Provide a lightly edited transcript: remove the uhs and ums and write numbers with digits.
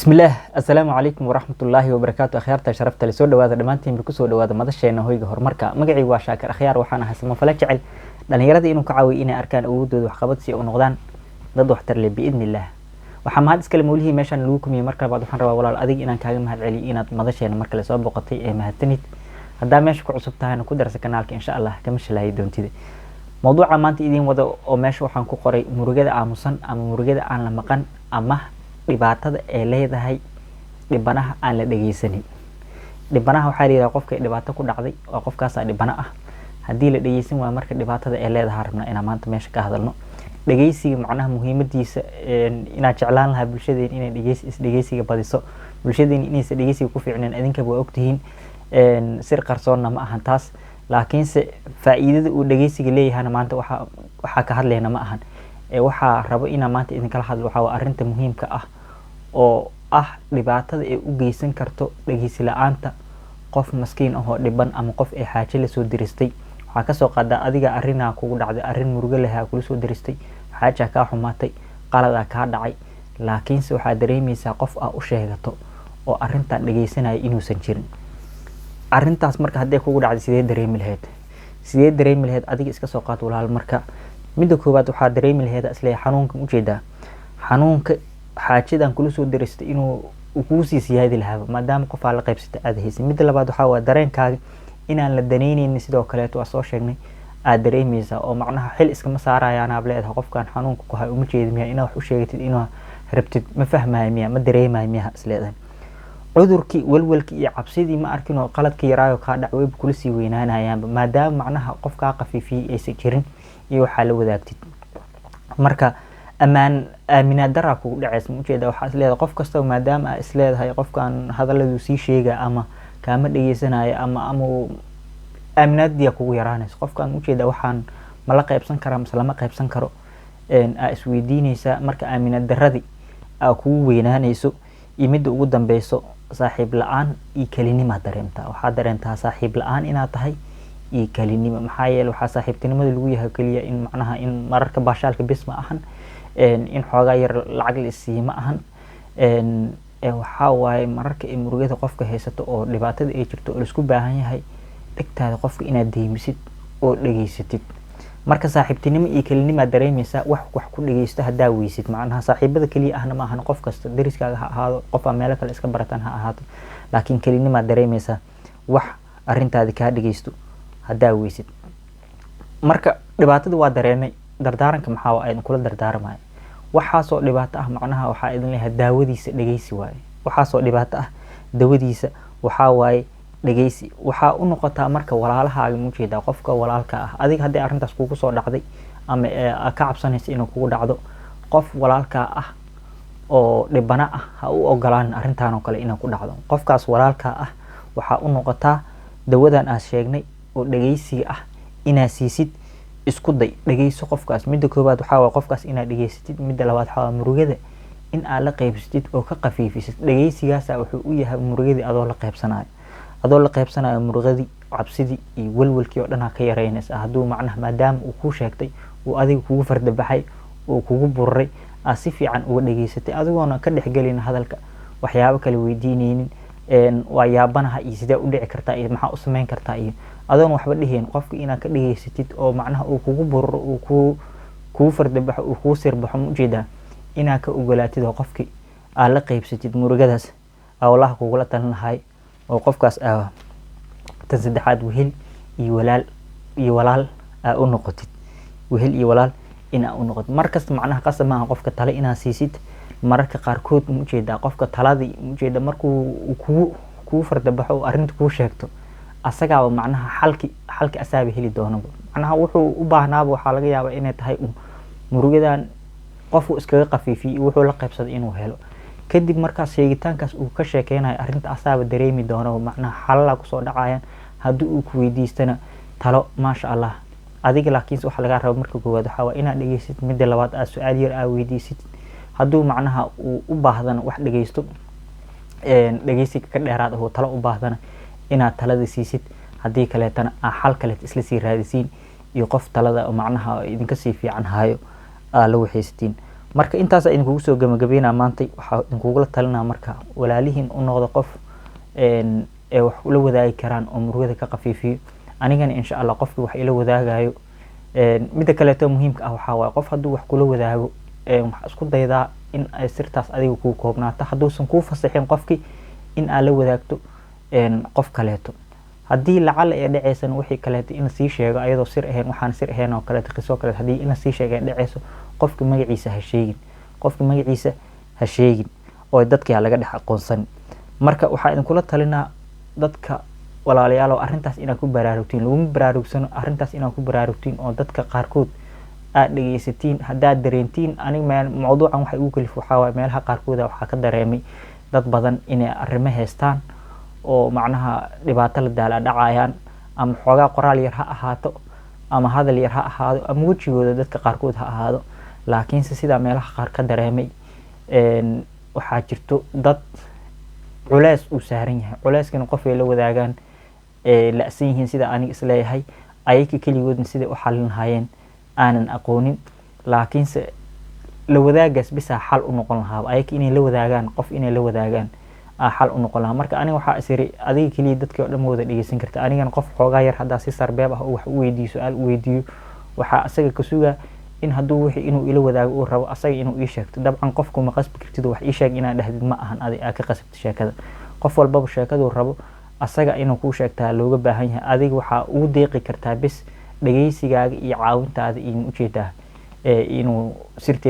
Bismillaah, assalaamu calaykum waraxmatullaahi wabarakaatu. Akhyaarta sharafta le, soo dhawaada dhammaantiinba, kusoo dhawaada madasheena Hoyga Horumarka. Magacaygu waa Shaakir Akhyaar, waxaan ahay samafale jecel dhalinyarada inuu ka caawiyo inay arkaan awoodooda waxqabad si ay u noqdaan dad waxtar leh, biidni illaah. Waxaa mahad iskale mawlihii meeshaan lagu kumiyey. Marka labaad, waxaan rabaa, walaal, adig inaan kaaga mahad celiyo inaad madasheena mar kale soo boqotay ee mahadsanid. Haddaa meesha ku cusub tahayna, ku darsa kanaalka, insha Allah kama shalaayi doontida. Mawduuca maanta idiin wada oo meesha waxaan ku qoray murugada aamusan ama murugada aan la maqan ama dhibaatada ee leedahay dhibanaha aan la dhegeysanin. Dhibanaha waxaa la yidhaha qofka dhibaato ku dhacday, waa qofkaasaa dhibano ah. Haddii la dhegeysan waayo, marka dhibaatada ee leedahay rabnaa inaan maanta meesha ka hadalno. Dhegeysiga macnaha muhiimadiisa inaad jeclaan lahaa bulshadeen inay dhegeys isdhegeysiga badiso. Bulshadeen inaysa dhegeysiga ku fiicneen idinkaba waa ogtihiin, sir qarsoonna ma ahan taas. Laakiinse faa'iidada uu dhegeysiga leeyahana maanta waxaa ka hadlayna ma ahan. Waxaa rabo inaan maanta idinkala hadlo waxaa waa arrinta muhiimka ah oo ah dhibaatada ay u geysan karto dhegeysi la-aanta qof maskiin ahoo dhiban ama qof ay xaaje lasoo diristay. Waxaa kasoo qaadaa adiga arrinaa kugu dhacday, arrin murugo lehaa kula soo diristay, xaajaa kaa xumaatay, qaladaa kaa dhacay, laakiinse waxaa dareemeysaa qof aa u sheegato oo arrintan dhegeysanaya inuusan jirin. Arrintaas marka hadday kugu dhacday, sidee dareemi lahayd? Sidee dareemi lahayd? Adiga iska soo qaad, walaal. Marka midda koowaad waxaa dareemi lahayd isleeyahay xanuunka, ujeedaa xanuunka xaajadan kula soo diristay inuu kuu sii siyaadi lahaaba, maadaama qof aa la qaybsata aada haysan. Midda labaad waxaa waa dareenkaaga inaan la daneyneynin. Sidoo kaleeto waa soo sheegnay, aada dareemeysaa oo macnaha xil iskama saarayaan aab leedahay. Qofkan xanuunka ku hay uma jeedi miya? Inaad wax u sheegatid inaa rabtid ma fahmayo miya? Ma dareemayo miya is leedahay? Cudurkii walwalkii iyo cabsidii ma arkin oo qaladkii yaraayo kaa dhac wayba kula sii weynaanayaanba, maadaama macnaha qof kaa qafiifiyey aysan jirin iyo waxaa la wadaagtid. Marka ammaan aaminaad daraa kugu dhacaysa, ma ujeeda? Waxaa is leedahay qof kastaba, maadaama aa is leedahay qofkan hadaladuu sii sheega ama kaama dhegeysanaayo ama aaminaadiyaa kugu yaraanaysa. Qofkan, ujeeda, waxaan mala qaybsan karaa mise lama qaybsan karo aa isweydiineysaa. Marka aaminaad daradii aa kugu weynaanayso. Iyo midda ugu dambeyso, saaxiib la-aan iyo kelinimaa dareemtaa. Waxaa dareentaa saaxiib la-aan inaad tahay iyo kelinimo. Maxaa yeele, waxaa saaxiibtinimada lagu yahay keliya in macnaha in mararka baashaalka bis ma ahan, in xoogaa yar lacag la isiiyo ma ahan. Waxaa waaye mararka ay murugada qofka haysato oo dhibaatada ay jirto oo laisku baahan yahay dhegtaada qofka inaad deymisid oo dhegeysatid. Marka saaxiibtinimo iyo kelinimaa dareemeysaa wax ku dhegeysto haddaa weysid. Macnaha saaxiibada keliya ahna ma ahan, qof kasta deriskaaga ha ahaado, qof aa meelo kale iska barataan ha ahaato, laakiin kelinimaa dareemeysaa wax arrintaadi kaa dhegeysto haddaa weysid. Marka dhibaatada waa dareemay. Dardaaranka maxaa waa idin kula dardaaramaya? Waxaasoo dhibaato ah macnaha waxaa idin leeyahay daawadiisa dhegeysi waaye. Waxaasoo dhibaato ah dawadiisa waxaa waaye dhegeysi. Waxaa u noqotaa marka walaalahaaga, ma ujeedaa, qofka walaalka ah adiga haddii arrintaas kugu soo dhacday ama ka cabsanaysa inuu kugu dhacdo, qof walaalkaa ah oo dhibana ah ha u ogolaanin arrintan oo kale inay ku dhacdo. Qofkaas walaalkaa ah waxaa u noqotaa dawadan aad sheegnay oo dhegeysiga ah inaad siisid. Isku day, dhegeyso qofkaas. Midda koowaad waxaa waye qofkaas inaad dhegeysatid. Midda labaad waxaa waye murugada in aad la qaybsatid oo ka qafiifisid. Dhegeysigaasa wuxuu u yahay murugadii adoo la qaybsanayo, adoo la qaybsanayo murugadii, cabsidii iyo walwalkii oo dhan aa ka yareynaysa. Hadduu macnaha maadaama uu kuu sheegtay, uu adiga kugu fardabaxay, uu kugu bururay, aad si fiican uga dhegeysatay, adigoona ka dhexgelin hadalka, waxyaabo kale weydiineynin, waa yaabanaha iyo sidee u dhici kartaa iyo maxaa u sameyn kartaa iyo adoon waxba dhihayn, qofka inaad ka dhegeysatid oo macnaha uu kugu bururo, uu kugu fardabaxo, uu kugu sirbaxo, ma ujeedaa, inaad ka ogolaatid oo qofki aad la qaybsatid murugadaas aa wallahi kugula talin lahay oo qofkaas aa tan saddexaad wehel iyo walaal iyo walaal aa u noqotid, wehel iyo walaal in aa u noqotid markasta. Macnaha qasab maaha qofka tale inaad siisid. Mararka qaarkood, ma ujeedaa, qofka taladii, ma ujeeda, markuu kugu fardabaxo oo arrinta kuu sheegto, asagaaba macnaha xalki asaaba heli doonaba. Macnaha wuxuu u baahnaaba waxaa laga yaabaa inay tahay murugadan qofku iskaga qafiifiyey, wuxuu la qaybsaday inuu helo. Kadib markaas sheegitaankaas uu ka sheekeynayo arrinta, asaaba dareemi doonaba macnaha xalalaa kusoo dhacayaan. Haddii uu ku weydiistana talo, maasha Allah. Adiga laakiinse waxa lagaa raba marka koowaad waxaa waa inaad dhegeysid. Midda labaad, aad su-aal yar aa weydiisid. Hadduu macnaha uu u baahdana wax dhegeysto, dhegeysiga ka dheeraad ahoo talo u baahdana, inaad talada siisid. Haddii kaleetana aa xal kaleet isla sii raadisiin iyo qof talada macnaha idinka sii fiican hayo aa la waxaysatiin. Marka intaasa idinkugu soo gabagabeynaa maantay. Waxaa idinkugula talinaa marka walaalihiin u noqda qof ee wax ula wadaagi karaan oo murugada ka qafiifiyo. Anigana insha Allah qofkii wax ila wadaagayo. Midda kaleeto muhiimka ah waxaa waaye, qof hadduu wax kula wadaago, waxaa isku daydaa in ay sirtaas adiga kuu koobnaato. Hadduusan kuu fasixin qofkii in aad la wadaagto qof kaleeto, haddii lacala ee dhacaysan wixii kaleeto in lasii sheego ayadoo sir ahayn, waxaan sir ahayn oo kaleeto, qisoo kaleeto, haddii in lasii sheego ay dhacayso, qofka magaciisa ha sheegin, qofka magaciisa ha sheegin oo dadkii ha laga dhex aqoonsan. Marka waxaa idinkula talinaa dadka walaalayaal oo arrintaas inaad ku baraarugtiin, laguma baraarugsano, arrintaas inaad ku baraarugtiin oo dadka qaarkood aad dhegeysatiin haddaad dareentiin. Aniga meel mawduucan waxa igu kalif waxaa waaye meelaha qaarkooda waxaa ka dareemay dad badan inay arrimo haystaan oo macnaha dhibaato la daala dhacayaan, ama xoogaa qoraal yar ha ahaato, ama hadal yar ha ahaado, ama wejigooda dadka qaarkood ha ahaado. Laakiinse sidaa meelaha qaar ka dareemay, waxaa jirto dad culeys uu saaran yahay, culeyskana qof ay la wadaagaan la-san yihiin, sida aniga isleeyahay, ayaka keligoodna siday u xalin lahaayeen aanan aqoonin. Laakiinse la wadaagaas bisaa xal u noqon lahaaba, ayaka inay la wadaagaan, qof inay la wadaagaan aa xal u noqon lahaa. Marka aniga waxaa is iri, adiga keliya dadkii oo dhan ma wada dhegeysan karta. Anigana qof xoogaa yar haddaa si sarbeeb ah oo wax u weydiiyo, su-aal u weydiiyo, waxaa asaga ka sugaa in hadduu wixii inuu ila wadaago uu rabo, asaga inuu ii sheegto. Dabcan qofku ma qasbi kartid, wax ii sheeg inaad dhahdid ma ahan, adi aa ka qasabta sheekada. Qof walbaba sheekaduu rabo asaga inuu kuu sheegtaa looga baahan yahay. Adiga waxaa ugu deeqi kartaa bis dhegeysigaaga iyo caawintaada iyo ujeedaa inuu sirteeda.